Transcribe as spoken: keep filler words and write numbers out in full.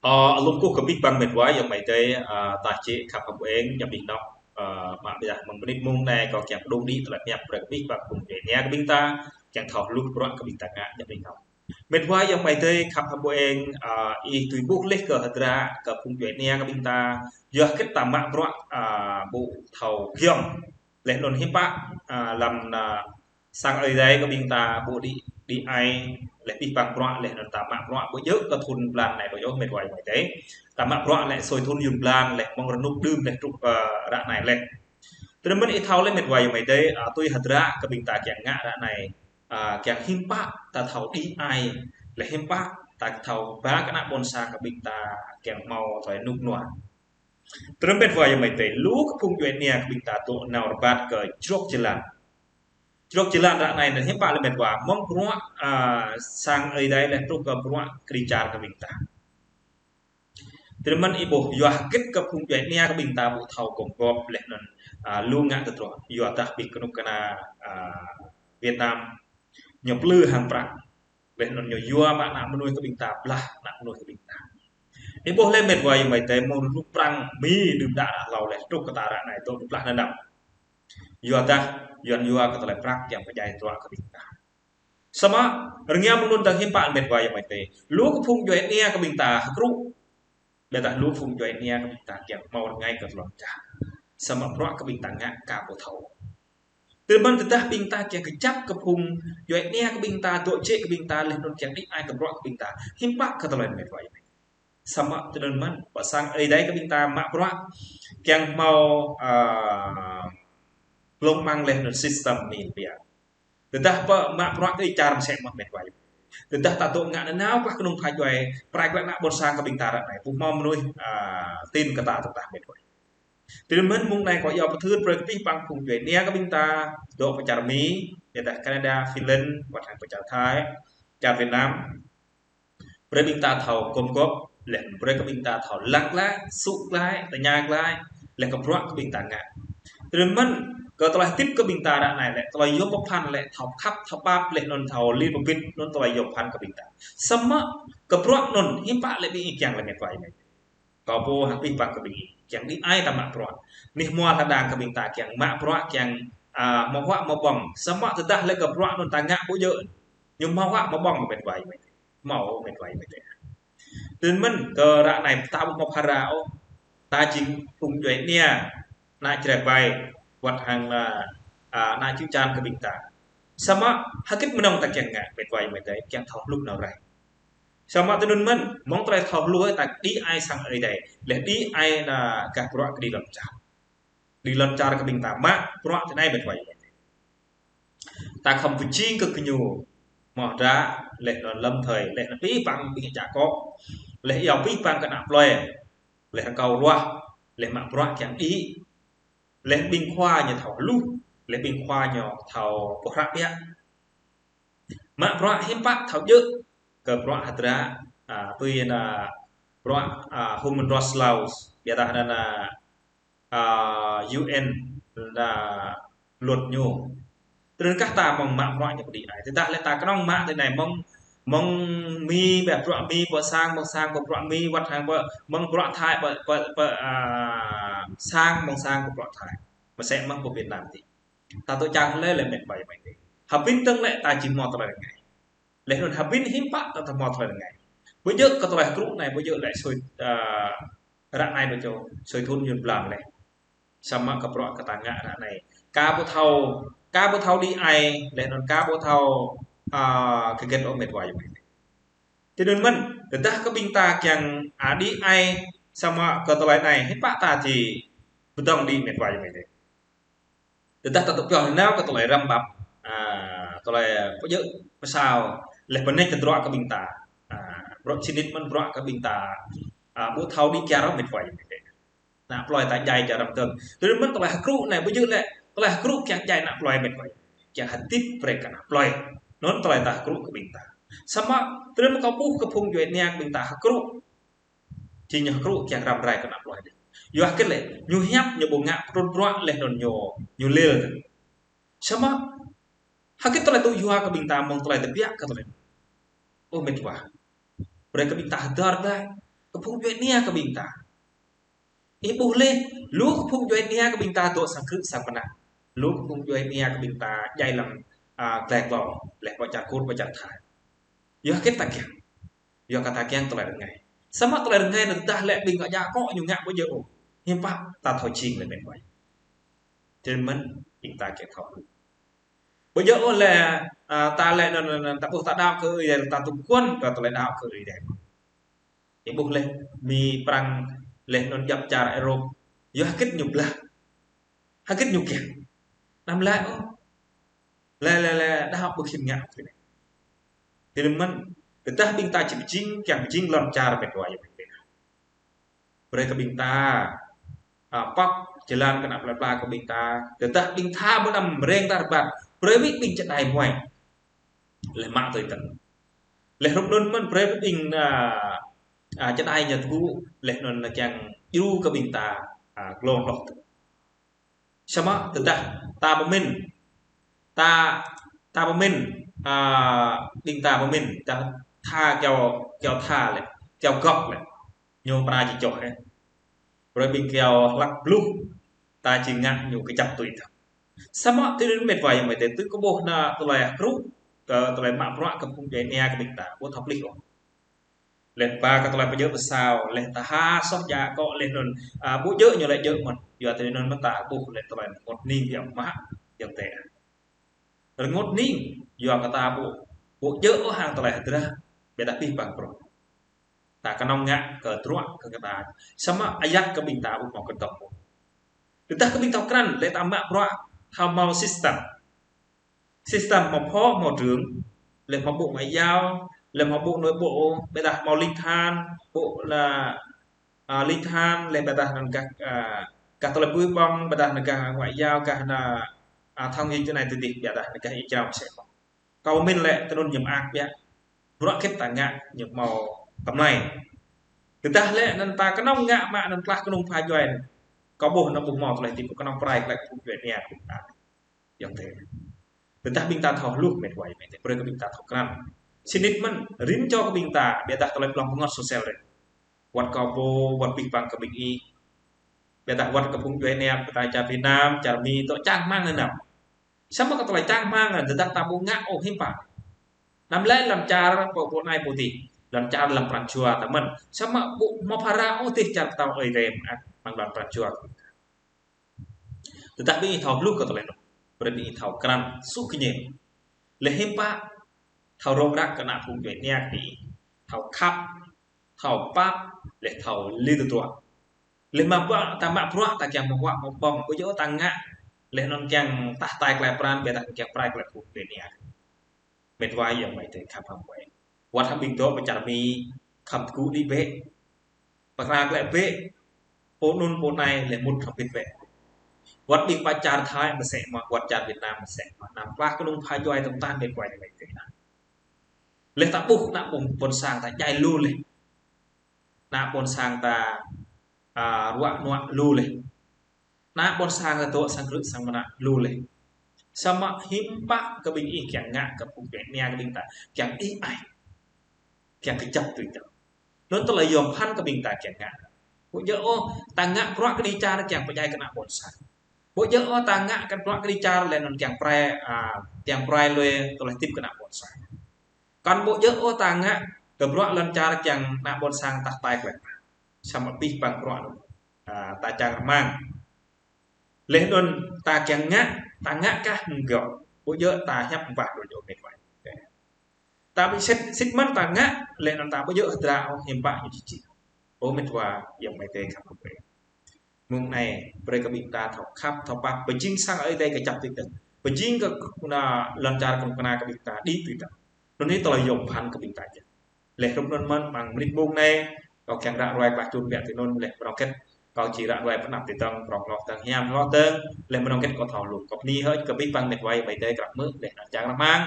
Ơ, alum kơkuh kơ abih bang mĕt wa ayŏng amai adơi, ơ, ta čih khăp hơbŭ eng, ñu ƀing nŏk, ơ, mă ƀiă mơ̆ng mơnit mông anai kâo kiăng pơdŏng đĭ tơlơi pơhiăp brơi kơ abih bang phung djuai ania kơ ƀing ta, kiăng thâo hluh bruă kơ ƀing ta ngă ñu ƀing nŏk. Mĕt wa ayŏng amai adơi khăp hơbŭ eng, ơ, ih tui ƀuh laih kơ hơdră kơ phung djuai ania kơ ƀing ta, yua hơget ta mă bruă, ơ, ƀu thâo giŏng. Laih anŭn hiư̆m pă, ơ, lăm, ơ, sang Ơi Adai kơ ƀing ta ƀu đĭ, đĭ ai, laih abih bang bruă, laih anŭn ta mă bruă, ƀu djơ̆ kơ thun blan anai ƀu djơ̆ mĕt wa ayŏng amai adơi. Ta mă bruă laih sui thun yŭn blan, laih mơ̆ng rơnŭk đưm, laih truh, ơ, ră anai laih. Tơdơi mơ̆n ih thâo laih mĕt wa ayŏng amai adơi, ơ, tui hơdră kơ ƀing ta kiăng ngă ră anai, ơ, kiăng hiư̆m pă ta thâo đĭ ai, laih hiư̆m pă ta thâo ba kơ ană ƀôn sang kơ ƀing ta kiăng hmâo tơlơi rơnŭk rơnua. Tơdơi mĕt wa ayŏng amai adơi, lu kơ phung djuai ania kơ ƀing ta dŏ nao rơbat kơ jrŏk jơlan. Jrŏk jơlan ră anai anŭn hiư̆m pă laih mĕt wa, mơ̆ng bruă, ơ, sang Ơi Adai laih truh kơ bruă kơđi čar kơ ƀing ta. Tơdơi mơ̆n ih ƀuh yua hơget kơ phung djuai ania kơ ƀing ta ƀu thâo gum gôp laih anŭn, ơ, lu ngă tơdruă. Yua dah ƀing kơnuk kơna, ơ, Việt Nam ñu plư hăng prăk. Laih anŭn ñu yua mă ană mơnuih kơ ƀing ta, blah ană mơnuih kơ ƀing ta. Ih ƀuh laih mĕt wa ayŏng amai adơi, mơ̆ng rơnŭk prăng Mi đưm đă hlâo laih truh kơ ta ră anai dŏ blah nanao. Yua dah, Yuan yua kơ tơlơi prăk kiăng pơdjai tơdruă kơ ƀing ta. Samơ̆ rơngiă mơ̆ng anŭn dơ̆ng hiư̆m pă mĕt wa ayŏng amai adơi, lu kơ phung djuai ania kơ ƀing ta hơkrŭ. Ƀiădah lu phung djuai ania kơ ƀing ta kiăng hmâo rơngai kơ tơlơi čah. Samơ̆ bruă kơ ƀing ta ngă ka ƀu thâo. Tơdơi mơ̆n tơdah ƀing ta kiăng kơjăp kơ phung djuai ania kơ ƀing ta, dŏ jĕ kơ ƀing ta, laih anŭn kiăng đĭ ai kơ bruă kơ ƀing ta, hiư̆m pă kơ tơlơi mĕt wa ayŏng amai adơi. Samơ̆ tơdơi mơ̆n, pơ sang Ơi Adai kơ ƀing ta mă bruă, kiăng hmâo, ơ, glông măng laih anŭn system Mi ƀiă. Tơdah pơ mă bruă kơđi čar mơsĕ mơ̆n mĕt wa ayŏng. Tơdah ta dŏ ngă nanao klah kơnung pha djuai, prai klah ană ƀôn sang kơ ƀing ta ră anai, ƀu hmâo mơnuih, ơ, tin kơ ta tơdah mĕt wa. Tơdơi mơ̆n mông anai kâo iâu pơthưr brơi kơ abih bang phung djuai ania kơ ƀing ta, dŏ pơ čar Mi, ƀiădah Canada, Finland, wơ̆t hăng pơ čar Thái, čar Việt Nam. Brơi ƀing ta thâo gum gôp, laih brơi kơ ƀing ta thâo lăng glaĭ, sŭ glaĭ, tơña glaĭ, laih kơ bruă kơ ƀing ta ngă. Tơdơi mơ̆n, kơ tơlơi hơdip kơ ƀing ta ră anai lĕ, tơlơi yôm pơphan lĕ, thâo khăp, thâo pap, laih anŭn thâo lir pơbĭt, anŭn tơlơi yôm pơphan kơ ƀing ta. Samơ̆, kơ bruă anŭn, hiư̆m pă lĕ ƀing ih kiăng lĕ mĕt wa ayŏng amai. Kâo pô hăng abih bang kơ ƀing ih, kiăng đĭ ai ta mă bruă. Anih hmua hơdang kơ ƀing ta kiăng mă bruă, kiăng, ơ, hmâo huă hmâo ƀơ̆ng. Samơ̆ tơdah lĕ kơ bruă anŭn ta ngă ƀu djơ̆, ñu hmâo huă hmâo ƀơ̆ng mĕt wa ayŏng amai. Hmâo mĕt wa ayŏng amai. Tơdơi mơ̆n kơ ră anai ta ƀu hmâo phara ôh. Ta jing phung djuai ania, ană Jrai ƀai, wơ̆t hăng, ơ, ơ, ană čư̆ čan kơ ƀing ta. Samơ̆ hơget mơnơ̆ng ta kiăng ngă mĕt wa ayŏng amai adơi, kiăng thâo hluh nao rai. Samơ̆ tơdơi mơ̆n, mơ̆ng tơlơi thâo hluh ta đĭ ai sang Ơi Adai, laih đĭ ai ană gah bruă kơđi lŏn čar. Kơđi lŏn čar kơ ƀing ta mă bruă tơ anai mĕt wa ayŏng amai. Ta khŏm pơjing kơ gơñu, hmâo hơdră, laih anŭn lâm thời, laih anŭn abih bang ƀing čă kŏ, laih iâu abih bang kơ ană plơi, laih rơkâo ruah, laih mă bruă kiăng đĭ, laih ƀing khua ñu thâo hluh, laih ƀing khua ñu thâo pơhrăp biă. Mă bruă hiư̆m pă thâo djơ̆ kơ bruă hơdră, ơ, tui anŭn bruă, ơ, human rights laws, ƀiădah anŭn, ơ, U N anŭn luật ñu. Tơdơi kah ta mơ̆ng mă bruă ñu kơđi ai. Tơdah lĕ ta kơnơ̆ng mă tơ anai mơ̆ng, mơ̆ng Mi, ƀiă bruă Mi, pơ sang, mơ̆ng sang, pơ bruă Mi, wơ̆t hăng pơ, mơ̆ng bruă Thái, pơ, pơ, pơ, ơ, sang, mơ̆ng sang, pơ bruă Thái. Mơsĕ mơ̆ng pơ Việt Nam tih. Ta dŏ čang lĕ lĕ mĕt wa ayŏng amai. Hơbĭn dơ̆ng lĕ ta či hmâo tơlơi rơngai. Laih anŭn hơbĭn hiư̆m pă ta thâo hmâo tơlơi rơngai. Ƀu djơ̆ kơ tơlơi hơkrŭ anai, ƀu djơ̆ lĕ sui, ơ, ră anai ƀu djơ̆, sui thun yŭn blan laih. Samơ̆ kơ bruă kơ ta ngă ră anai. Ka ƀu thâo, ka ƀu thâo đĭ ai, laih anŭn ka ƀu thâo, ơ, hơget ôh mĕt wa ayŏng amai. Tơdơi mơ̆n, tơdah kơ ƀing ta kiăng, ơ, đĭ ai, samơ̆ kơ tơlơi anai, hiư̆m pă ta či pơdŏng đĭ mĕt wa ayŏng amai. Tơdah ta tŭ pioh nao kơ tơlơi răm ƀăm, ơ, tơlơi pơjơ̆ pơsao, laih pơnĕk kơ tơdruă kơ ƀing ta. Ơ, bruă čih nik mơ̆n bruă kơ ƀing ta, ơ, ƀu thâo đĭ kyar ôh mĕt wa ayŏng amai. Ană plơi ta djai čar răm tơ̆ng. Tơdơi mơ̆n tơlơi hơkrŭ anai ƀu djơ̆ lĕ, tơlơi hơkrŭ kiăng djai ană plơi mĕt wa. Kiăng hơdip brơi kơ ană plơi. Anŭn tơlơi ta hơkrŭ kơ ƀing ta. Samơ̆, tơdơi mơ̆n kâo ƀuh kơ phung djuai ania kơ ƀing ta hơkrŭ. Či ñu hơkrŭ kiăng răm rai kơ ană plơi. Yua hơget lĕ, ñu hiăp ñu ƀu ngă pơtrŭn bruă laih anŭn ñu, ñu lil. Samơ̆, hơget tơlơi tŭ yua kơ ƀing ta mơ̆ng tơlơi tơbiă kơ tơlơi. Ơ mĕt wa. Brơi kơ ƀing ta hơdơr glaĭ. kơ phung djuai ania kơ ƀing ta. Ih ƀuh laih, lu kơ phung djuai ania kơ ƀing ta dŏ sang krư̆ sang mơnă. Lu kơ phung djuai ania kơ ƀing ta djai lăm, a, glai klô, laih pơ čar Kur, pơ čar Thai. Yua hơget ta kiăng? Yua kơ ta kiăng tơlơi rơngai. Samơ̆ tơlơi rơngai anŭn tơdah lĕ ƀing ngă jak kŏ ñu ngă ƀu djơ̆ ôh. Hiư̆m pă ta thâo jing lĕ met wa. Tui anŭn mơ̆n ƀing ta kiăng thâo. Ƀu djơ̆ ôh lĕ, a, ta lĕ anŭn, anŭn, anŭn, ta ƀuh ta đaŏ kơ Ơi Adai, ta tŭ kuăn kơ tơlơi đaŏ kơ Ơi Adai. Ih ƀuh laih, Mi Prăng laih anŭn djŏp čar Europe. Yua hơget ñu blah. Hơget ñu kiăng. Anăm laĭ ôh. Lĕ, lĕ, lĕ, đaŏ ƀu khĭn ngă. Tui anŭn mơ̆n, tơdah ƀing ta či pơjing, kiăng pơjing lŏn čar met wa yơh. Brơi kơ ƀing ta, a, pŏk jơlan kơ ană plơi pla kơ ƀing ta. Tơdah ƀing ta ƀu anăm rơng ta rơbat. Brơi wĭt ƀing čơđai muai. Laih mă tui tơ̆n. Laih hrup anŭn mơ̆n brơi ƀing, a, a, čơđai ñu tơgŭ, laih anŭn kiăng djru kơ ƀing ta, a, glông hloh tơ̆n. Samơ̆ tơdah ta pơmĭn, ta, ta pơmĭn, a, ƀing ta pơmĭn, ta tha kiao, kiao tha lĕ, kiao gŏk lĕ. Ñu pơra či čoh, ơ. Brơi ƀing kiao hlăk bluh, ta či ngă ñu kơjăp tui tah. Samơ̆ tui anŭn met wa yơh met tơ tui kơ ƀuh ană tơlơi hơkrŭ, kơ tơlơi mă bruă kơ phung djuai ania kơ ƀing ta, ƀu thâo plih ôh. Laih ba kơ tơlơi pơjơ̆ pơsao, laih ta ha soh jak kŏ laih anŭn, a, ƀu djơ̆ ñu lĕ djơ̆ mơ̆n, yua tui anŭn mơ̆n ta ƀuh laih tơlơi rơngot hning biă mă, yơh tơ. Rơngot hning, yua kơ ta ƀu, ƀu djơ̆ ôh hăng tơlơi hơdră, biă dah pih pang prŏng. Ta kơnơ̆ng ngă kơ truă kơ kơ ta. Samơ̆ ayăt kơ ƀing ta ƀu hmâo kơdŏp ôh. Tơdah kơ ƀing ta krăn, lĕ ta mă bruă, hmâo, hmâo system. System hmâo pho, hmâo trưởng, lĕ hmâo bộ ngoại giao, lĕ hmâo bộ nội bộ, biă dah hmâo linh than, bộ là, a, linh than, lĕ biă dah anŭn gah, a, gah tơlơi bui ƀong, biă dah anŭn gah ngoại giao, gah anŭn, a, thông tin tui anai tui adih, biă dah anŭn gah ih jrao mơsĕ. Kâo mĭn lĕ tui anŭn ñu mơak biă. Bruă hơget ta ngă ñu hmâo tơmlai. Tơdah lĕ anŭn ta kơnơ̆ng ngă mă anŭn klah kơnung pha djuai. Kâo ƀuh anŭn ƀu hmâo tơlơi hơdip kơnơ̆ng pơrai kơ phung djuai ania kơ ƀing ta. Yơh tơ. Tơdah ƀing ta thâo hluh met wa met tơ, brơi kơ ƀing ta thâo krăn. Sĭt nik mơ̆n, rĭm čô kơ ƀing ta, biă dah tơlơi blŏng pơngot sosial rĕ. Wăt kâo pô, wăt pih pang kơ ƀing ih. Biă dah wăt kơ phung djuai ania, kơ ta čar Việt Nam, čar Mi, tŏ čang rơmang anŭn. Samơ̆ kơ tơlơi čang rơmang anŭn, tơdah ta ƀu ngă ôh hiư̆m pă. Anăm laĭ lŏn čar pô, pô anai pô adih. Lŏn čar lăm pran jua ta mơ̆n. Samơ̆ ƀu hmâo phara ôh adih čar pơtao Ơi Adai mơ̆n, a, amăng lŏn pran jua. Tơdah ƀing ih thâo hluh kơ tơlơi anŭn. Brơi ƀing ih thâo krăn, sŭ kơñe. Laih hiư̆m pă, thâo rông ră kơ ană phung djuai ania kơ ƀing ih. Thâo khăp, thâo pap, laih thâo lĕ tơdruă. Laih mă bruă, ta mă bruă, ta kiăng mă huă, mă ƀơ̆ng, ƀu djơ̆ ta ngă. Laih anŭn kiăng tah tai klai pran, biă dah kiăng prai klai phung djuai ania. Met wa yơh met tơ khăp hăng ƀuai. Wăt hăng ƀing dŏ pơ čar Mi, khăm tơgŭ đĭ bĕ. Pơkra klĕ bĕ. Pô anŭn pô anai laih mŭt hơbĭt bĕ. Wăt ƀing pơ čar Thai mơsĕ mơ̆n, wăt čar Việt Nam mơsĕ mơ̆n. Anăm klah kơnung pha djuai tơm tah met wa yơh met tơ. Laih ta ƀuh ană ƀôn, ƀôn sang ta djai lu laih. Ană ƀôn sang ta, a, ruă nuă lu laih. Ană ƀôn sang ta dŏ sang krư̆ sang mơnă lu laih. Samơ̆ hiư̆m pă kơ ƀing ih kiăng ngă kơ phung djuai ania kơ ƀing ta. Kiăng ih ai. Kiăng kơjăp tui tah. Anŭn tơlơi yôm phăn kơ ƀing ta kiăng ngă. Ƀu djơ̆ ôh, ta ngă bruă kơđi čar kiăng pơdjai kơ ană ƀôn sang. Ƀu djơ̆ ôh, ta ngă kơ bruă kơđi čar laih anŭn kiăng prai, a, kiăng prai lui tơlơi hơdip kơ ană ƀôn sang. Kăn ƀu djơ̆ ôh ta ngă kơ bruă lŏn čar kiăng ană ƀôn sang tah tai klĕ. Samơ̆ pih pang bruă anŭn. A, ta čang rơmang. Laih anŭn ta kiăng ngă, ta ngă kah mơ̆ng gơ̆. Ƀu djơ̆ ta hiăp ƀah đôč ôh met wa. Ta ƀu sĭt, sĭt mơ̆n ta ngă, laih anŭn ta ƀu djơ̆ hơdră ôh hiư̆m pă ñu či čih. Ơ met wa, yơh met tơ khăp kơ ƀing. Mơ̆ng anai, brơi kơ ƀing ta thâo khăp, thâo pap, pơjing sang Ơi Adai kơjăp tui tah. Pơjing kơ ană lŏn čar kơnuk kơna kơ ƀing ta đĭ tui tah. Anŭn anai tơlơi yôm phăn kơ ƀing ta čih. Laih hrup anŭn mơ̆n, amăng mơnit mông anai, kâo kiăng ră ruai klah čun biă tui anŭn, laih mơnơ̆ng hơget kâo či ră ruai pơanăp tui tơ̆ng, prŏng hloh tơ̆ng, hiam hloh tơ̆ng, laih mơnơ̆ng hơget kâo thâo hluh. Kâo bơni hơơč kơ abih bang met wa ƀai adơi krăp mơ̆, laih anŭn čang rơmang.